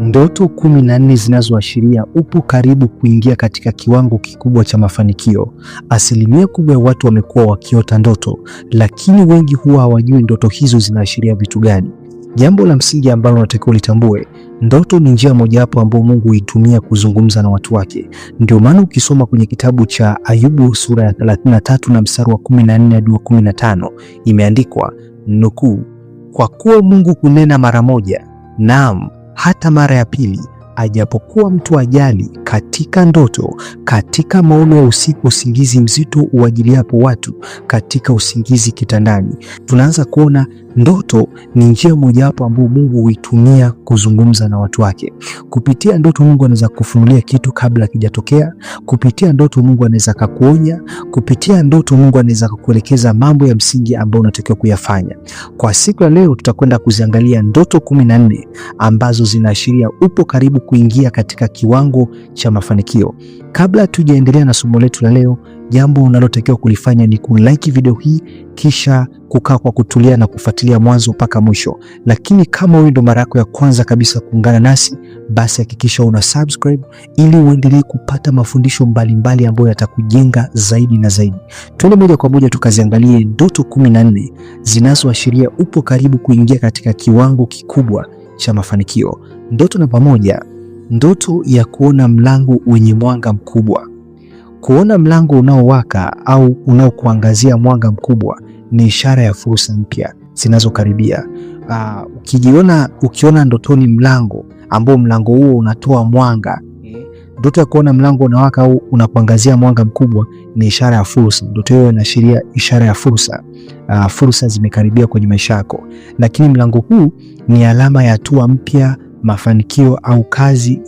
Ndoto 14 zinazoashiria upo karibu kuingia katika kiwango kikubwa cha mafanikio. Asilimia kubwa ya watu wamekuwa wakiota ndoto, lakini wengi huwa hawajui ndoto hizo zinaashiria vitu gani. Jambo la msingi ambalo unatakiwa ulitambue, ndoto ni njia mojawapo ambayo Mungu huitumia kuzungumza na watu wake. Ndio maana ukisoma kwenye kitabu cha Ayubu sura ya 33 na mstari wa 14 hadi wa 15 imeandikwa nukuu, kwa kuwa Mungu hunena mara moja, naam hata mara ya pili, ajapokuwa mtu ajali katika ndoto, katika maono ya usiku, usingizi mzito uajiliapo watu katika usingizi kitandani. Tunaanza kuona ndoto ni njia mojawapo ambayo Mungu huitumia kuzungumza na watu wake. Kupitia ndoto Mungu anaweza kufunulia kitu kabla kijatokea. Kupitia ndoto Mungu anaweza kukuonya. Kupitia ndoto Mungu anaweza kukuelekeza mambo ya msingi ambayo unatakiwa kuyafanya. Kwa siku ya leo tutakwenda kuziangalia ndoto 14 ambazo zinaashiria upo karibu kuingia katika kiwango cha mafanikio. Kabla tujaendelea na somo letu la leo, jambo unalotakiwa kulifanya ni kulike video hii kisha kukaa kwa kutulia na kufuatilia mwanzo mpaka mwisho. Lakini kama wewe ndo mara yako ya kwanza kabisa kuungana nasi, basi hakikisha una subscribe ili uendelee kupata mafundisho mbalimbali ambayo yatakujenga zaidi na zaidi. Twende moja kwa moja tukaziangalie ndoto 14 zinazoashiria upo karibu kuingia katika kiwango kikubwa cha mafanikio. Ndoto namba moja, ndoto ya kuona mlango wenye mwanga mkubwa. Kuona mlango unaowaka au unaokuangazia mwanga mkubwa ni ishara ya fursa mpya zinazokaribia. Ukijiona ukiona ndotoni mlango ambao mlango huo unatoa mwanga, ndoto ya kuona mlango unawaka au unakuangazia mwanga mkubwa ni ishara ya fursa. Ndoto hiyo inaashiria ishara ya fursa. Fursa zimekaribia kwenye maisha yako, lakini mlango huu ni alama ya hatua mpya, mafanikio au kazi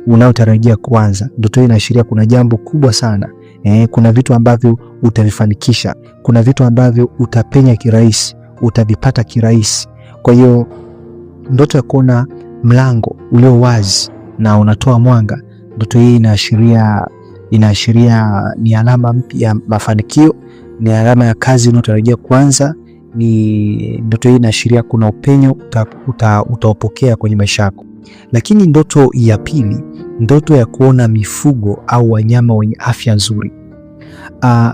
unayotarajia kuanza. Ndoto hiyo inaashiria kuna jambo kubwa sana. Kuna vitu ambavyo utavifanikisha, kuna vitu ambavyo utapenya kirahisi, utavipata kirahisi. Kwa hiyo ndoto ya kuona mlango ulio wazi na unatoa mwanga, ndoto hii inaashiria ni alama mpya ya mafanikio, ni alama ya kazi unayotarajia kuanza. Ni ndoto hii inaashiria kuna upenyo utaopokea kwenye maisha yako. Lakini ndoto ya pili, ndoto ya kuona mifugo au wanyama wenye afya nzuri.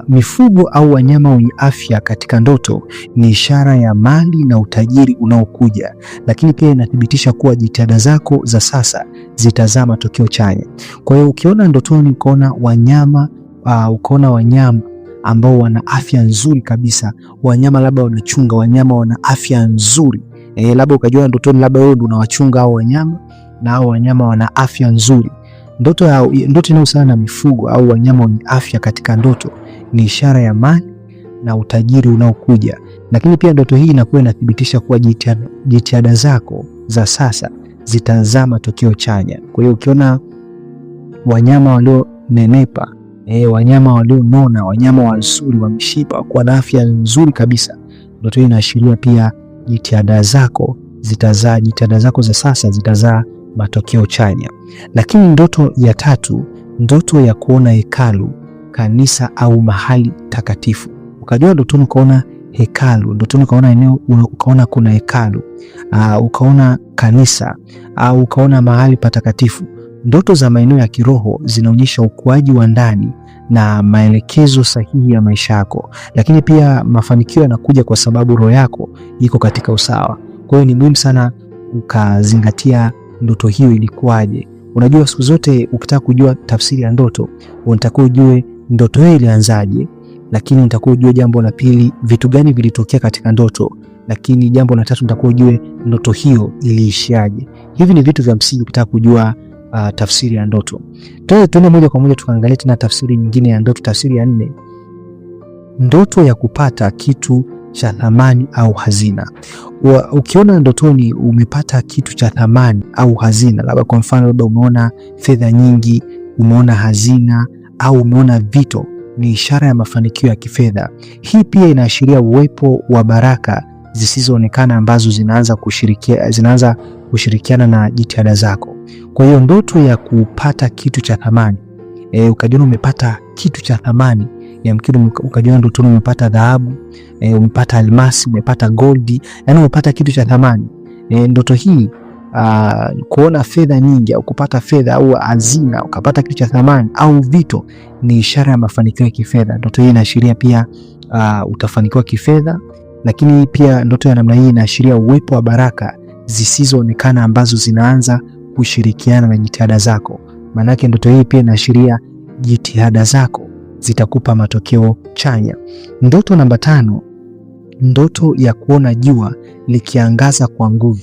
Mifugo au wanyama wenye afya katika ndoto ni ishara ya mali na utajiri unaokuja, lakini pia inathibitisha kuwa jitihada zako za sasa zitazaa matokeo chanya. Kwa hiyo ukiona ndotoni ukaona wanyama ukaona wanyama ambao wana afya nzuri kabisa, wanyama labda wanachunga wanyama wana afya nzuri labda ukajua ndotoni labda wewe ndio unawachunga hao wanyama na hao wanyama wana afya nzuri. Ndoto inayohusiana na mifugo au wanyama wenye afya katika ndoto ni ishara ya mali na utajiri unaokuja, lakini pia ndoto hii inakuwa inathibitisha kuwa jitihada zako za sasa zitazaa matokeo chanya. Kwa hiyo ukiona wanyama walionenepa, wanyama walionona, wanyama wazuri wa mishipa, kuwa na afya nzuri kabisa, ndoto hii inaashiria pia jitihada zako zitazaa, jitihada zako za sasa zitazaa matokeo chanya. Lakini ndoto ya tatu, ndoto ya kuona hekalu, kanisa au mahali takatifu. Ukajua ndotoni ukaona hekalu, ndotoni ukaona eneo, ukaona kuna hekalu, ukaona kanisa au ukaona mahali patakatifu. Ndoto za maeneo ya kiroho zinaonyesha ukuaji wa ndani na maelekezo sahihi ya maisha yako, lakini pia mafanikio yanakuja kwa sababu roho yako iko katika usawa. Kwa hiyo ni muhimu sana ukazingatia ndoto hiyo ilikuwaje. Unajua, siku zote ukitaka kujua tafsiri ya ndoto unatakiwa ujue ndoto hiyo ilianzaje, lakini unatakiwa ujue jambo la pili, vitu gani vilitokea katika ndoto, lakini jambo la tatu unatakiwa ujue ndoto hiyo iliishiaje. Hivi ni vitu vya msingi ukitaka kujua tafsiri ya ndoto. Tuende moja kwa moja tukaangalia tena tafsiri nyingine ya ndoto, tafsiri ya nne, ndoto ya kupata kitu cha thamani au hazina. Ukiona ndotoni umepata kitu cha thamani au hazina, labda kwa mfano, labda umeona fedha nyingi, umeona hazina au umeona vito, ni ishara ya mafanikio ya kifedha. Hii pia inaashiria uwepo wa baraka zisizoonekana ambazo zinaanza kushirikiana na jitihada zako. Kwa hiyo ndoto ya kupata kitu cha thamani ukajiona umepata kitu cha thamani yamkini ukajiona ndotoni umepata dhahabu, umepata almasi, umepata goldi, yani umepata kitu cha thamani. Ndoto hii Kuona fedha nyingi au kupata fedha au hazina, ukapata kitu cha thamani au vito ni ishara ya mafanikio ya kifedha. Ndoto hii inaashiria pia utafanikiwa kifedha, lakini pia ndoto ya namna hii inaashiria uwepo wa baraka zisizoonekana ambazo zinaanza kushirikiana na jitihada zako. Maanake ndoto hii pia inaashiria jitihada zako zitakupa matokeo chanya. Ndoto namba 5, ndoto ya kuona jua likiangaza kwa nguvu.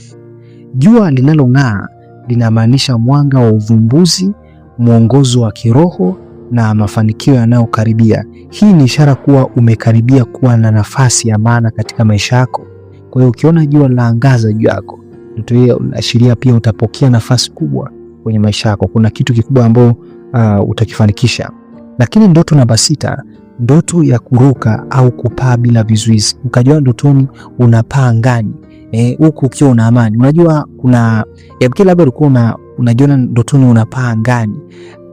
Jua linalong'aa linamaanisha mwanga wa uvumbuzi, mwongozo wa kiroho na mafanikio yanayokaribia. Hii ni ishara kuwa umekaribia kuwa na nafasi ya maana katika maisha yako. Kwa hiyo ukiona jua linaangaza juu yako, ndoto hiyo inaashiria pia utapokea nafasi kubwa kwenye maisha yako. Kuna kitu kikubwa ambao utakifanikisha. Lakini ndoto namba 6, ndoto ya kuruka au kupaa bila vizuizi. Ukajua ndotoni unapaa angani huku ukiwa una amani. Unajua kuna yamkini labda ulikuwa unajiona ndotoni unapaa angani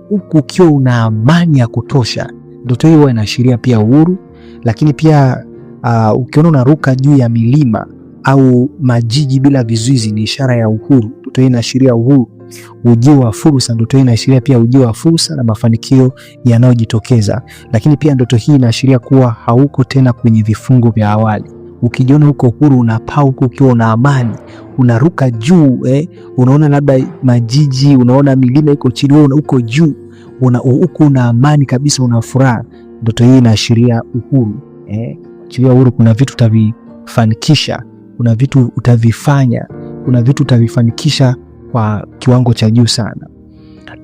huku ukiwa una amani ya kutosha. Ndoto hiyo inaashiria pia uhuru, lakini pia ukiona unaruka juu ya milima au majiji bila vizuizi ni ishara ya uhuru. Ndoto hii inaashiria uhuru, ujio wa fursa. Ndoto hii inaashiria pia ujio wa fursa na mafanikio yanayojitokeza. Lakini pia ndoto hii inaashiria kuwa hauko tena kwenye vifungo vya awali. Ukijiona uko huru, unapaa huku ukiwa una amani, unaruka juu unaona labda majiji, unaona milima iko chini, wewe uko juu, huku una amani kabisa, una furaha. Ndoto hii inaashiria uhuru achilia uhuru. Kuna vitu utavifanikisha, kuna vitu utavifanya, kuna vitu utavifanikisha kwa kiwango cha juu sana.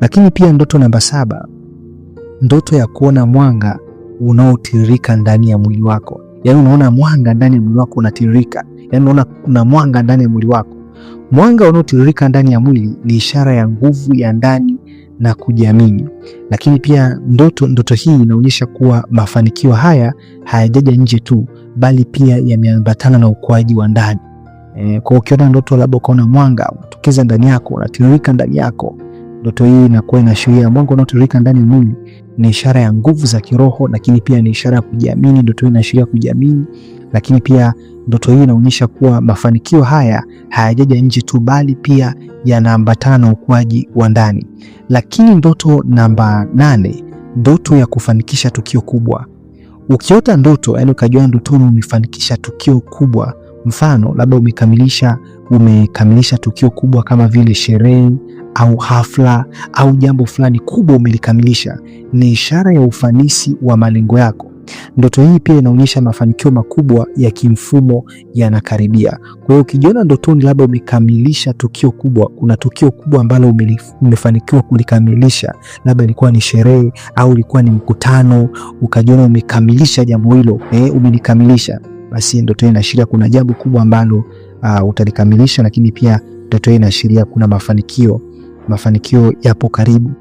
Lakini pia ndoto namba 7, ndoto ya kuona mwanga unaotiririka ndani ya mwili wako. Yaani unaona mwanga ndani ya mwili wako unatiririka. Yaani unaona kuna mwanga ndani ya mwili wako. Mwanga unaotiririka ndani ya mwili ni ishara ya nguvu ya ndani na kujiamini. Lakini pia ndoto hii inaonyesha kuwa mafanikio haya hayajaja nje tu, bali pia yameambatana na ukuaji wa ndani. Kwa ukiona ndoto labda ukaona mwanga unatokeza ndani yako, unatiririka ndani yako, ndoto hii inakuwa inaashiria mwanga unaotiririka ndani ya mwili ni ishara ya nguvu za kiroho, lakini pia ni ishara ya kujiamini. Ndoto hii inaashiria kujiamini, lakini pia ndoto hii inaonyesha kuwa mafanikio haya hayajaja nje tu, bali pia yanaambatana na ukuaji wa ndani. Lakini ndoto namba 8, ndoto ya kufanikisha tukio kubwa. Ukiota ndoto, yani ukajua ndotoni umefanikisha tukio kubwa, mfano labda umekamilisha tukio kubwa kama vile sherehe au hafla au jambo fulani kubwa umelikamilisha, ni ishara ya ufanisi wa malengo yako. Ndoto hii pia inaonyesha mafanikio makubwa ya kimfumo yanakaribia. Kwa hiyo ukijiona ndotoni labda umekamilisha tukio kubwa, kuna tukio kubwa ambalo umefanikiwa kulikamilisha, labda ilikuwa ni sherehe au ilikuwa ni mkutano, ukajiona umekamilisha jambo hilo, umelikamilisha, basi ndoto hii inaashiria kuna jambo kubwa ambalo utalikamilisha. Lakini pia ndoto hii inaashiria kuna mafanikio yapo karibu.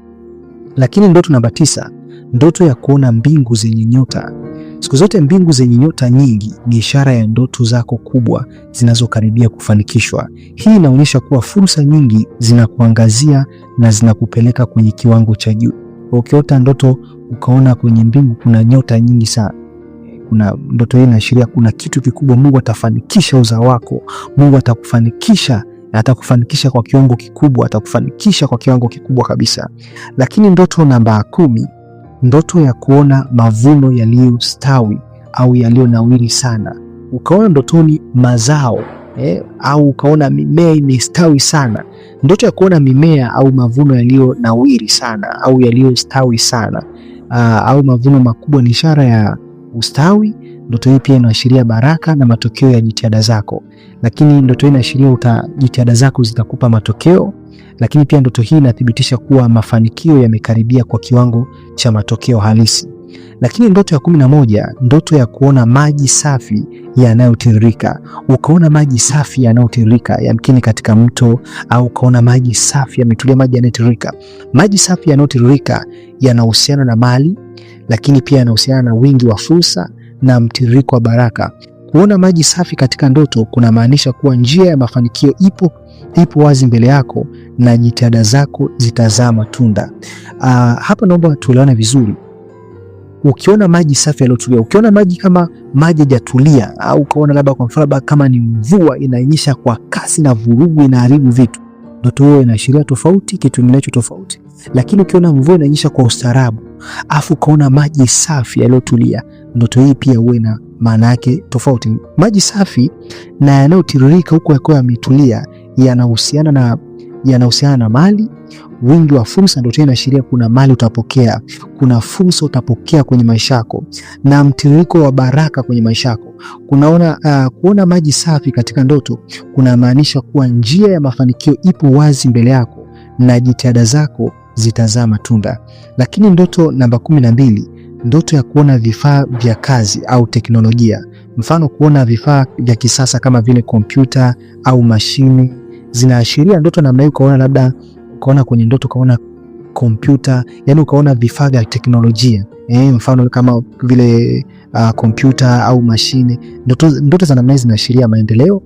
Lakini ndoto namba 9, ndoto ya kuona mbingu zenye nyota. Siku zote mbingu zenye nyota nyingi ni ishara ya ndoto zako kubwa zinazokaribia kufanikishwa. Hii inaonyesha kuwa fursa nyingi zinakuangazia na zinakupeleka kwenye kiwango cha juu. Ukiota ndoto ukaona kwenye mbingu kuna nyota nyingi sana, kuna ndoto hii inaashiria kuna kitu kikubwa Mungu atafanikisha uzao wako. Mungu atakufanikisha na atakufanikisha kwa kiwango kikubwa, atakufanikisha kwa kiwango kikubwa kabisa. Lakini ndoto namba 10, ndoto ya kuona mavuno yaliyostawi au yaliyonawiri sana. Ukaona ndotoni mazao au ukaona mimea imestawi sana. Ndoto ya kuona mimea au mavuno yaliyonawiri sana au yaliyostawi sana au mavuno makubwa ni ishara ya ustawi. Ndoto hii pia inaashiria baraka na matokeo ya jitihada zako, lakini ndoto hii inaashiria jitihada zako zitakupa matokeo. Lakini pia ndoto hii inathibitisha kuwa mafanikio yamekaribia kwa kiwango cha matokeo halisi. Lakini ndoto ya 11, ndoto ya kuona maji safi yanayotiririka. Ukaona maji safi yanayotiririka yamkini katika mto, au ukaona maji safi yametulia, maji yanayotiririka. Maji safi yanayotiririka yanahusiana na mali, lakini pia yanahusiana na wingi wa fursa na mtiririko wa baraka. Kuona maji safi katika ndoto kunamaanisha kuwa njia ya mafanikio ipo wazi mbele yako na jitihada zako zitazaa matunda. Hapa naomba tuelewane vizuri. Ukiona maji safi yaliyotulia, ukiona maji kama maji hajatulia, au ukaona labda kwa mfano kama ni mvua inanyesha kwa kasi na vurugu inaharibu vitu, Ndoto hiyo inaashiria tofauti, kitu kingine tofauti. Lakini ukiona mvua inanyesha kwa ustaarabu, afu ukaona maji safi yaliyotulia, ndoto hii pia huwa ina maana yake tofauti. Maji safi na yanayotiririka huku yakiwa yametulia yanahusiana na mali, wingi wa fursa. Ndoto hii inaashiria kuna mali utapokea, kuna fursa utapokea kwenye maisha yako na mtiririko wa baraka kwenye maisha yako. Kunaona, kuona maji safi katika ndoto kunamaanisha kuwa njia ya mafanikio ipo wazi mbele yako na jitihada zako zitazaa matunda. Lakini ndoto namba 12, ndoto ya kuona vifaa vya kazi au teknolojia. Mfano, kuona vifaa vya kisasa kama vile kompyuta au mashine zinaashiria ndoto namna hiyo. Ukaona labda ukaona kwenye ndoto ukaona kompyuta, yani ukaona vifaa vya teknolojia mfano kama vile kompyuta au mashine. Ndoto za namna hizi zinaashiria maendeleo,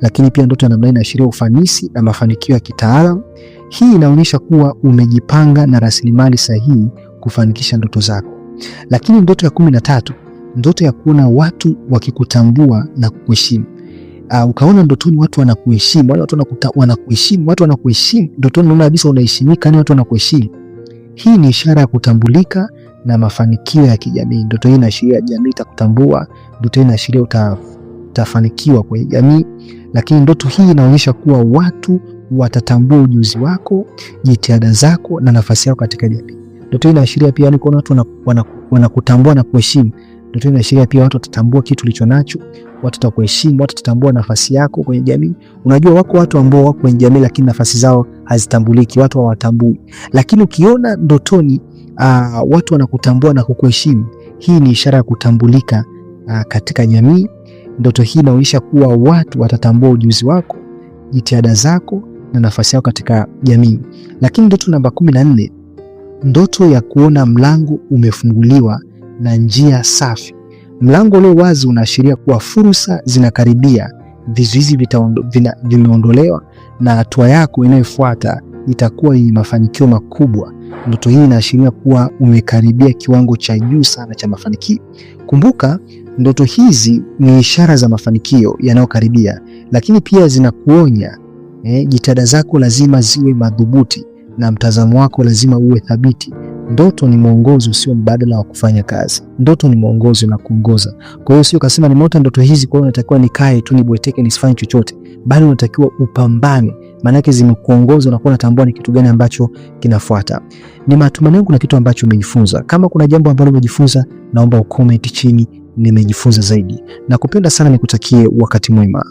lakini pia ndoto ya namna hii inaashiria ufanisi na mafanikio ya kitaalamu. Hii inaonyesha kuwa umejipanga na rasilimali sahihi kufanikisha ndoto zako. Lakini ndoto ya 13, ndoto ya kuona watu wakikutambua na kukuheshimu. Ukaona ndotoni watu wanakuheshimu, wale watu wanakuheshimu, watu wanakuheshimu ndotoni, unaona kabisa unaheshimika, ni watu wanakuheshimu. Hii ni ishara ya kutambulika na mafanikio ya kijamii. Ndoto hii inaashiria jamii itakutambua, ndoto hii inaashiria utafanikiwa kwenye jamii. Lakini ndoto hii inaonyesha kuwa watu watatambua ujuzi wako, jitihada zako na nafasi yako katika jamii. Ndoto hii inaashiria pia ni kuona watu wanakutambua na kuheshimu. Ndoto hii inaashiria pia watu watatambua kitu ulicho nacho, watu watakuheshimu, watu watatambua nafasi yako kwenye jamii. Unajua wako watu ambao wako kwenye jamii lakini nafasi zao hazitambuliki, watu hawatambui. Lakini ukiona ndotoni watu wanakutambua na kukuheshimu, hii ni ishara ya kutambulika katika jamii. Ndoto hii inaonyesha kuwa watu watatambua ujuzi wako, jitihada zako na nafasi yako katika jamii. Lakini ndoto namba 14, ndoto ya kuona mlango umefunguliwa na njia safi. Mlango ulio wazi unaashiria kuwa fursa zinakaribia, vizuizi vimeondolewa na hatua yako inayofuata itakuwa yenye mafanikio makubwa. Ndoto hii inaashiria kuwa umekaribia kiwango cha juu sana cha mafanikio. Kumbuka, ndoto hizi ni ishara za mafanikio yanayokaribia, lakini pia zinakuonya jitihada zako lazima ziwe madhubuti na mtazamo wako lazima uwe thabiti. Ndoto ni mwongozo, sio mbadala wa kufanya kazi. Ndoto ni mwongozo na kuongoza. Kwa hiyo sio kasema nimeota ndoto hizi, kwa hiyo natakiwa nikae tu nibweteke nisifanye chochote, bali unatakiwa upambane, maanake zimekuongoza na kuwa unatambua ni kitu gani ambacho kinafuata. Ni matumaini yangu kuna kitu ambacho umejifunza. Kama kuna jambo ambalo umejifunza, naomba ucomment chini, nimejifunza zaidi. Nakupenda sana, nikutakie wakati mwema.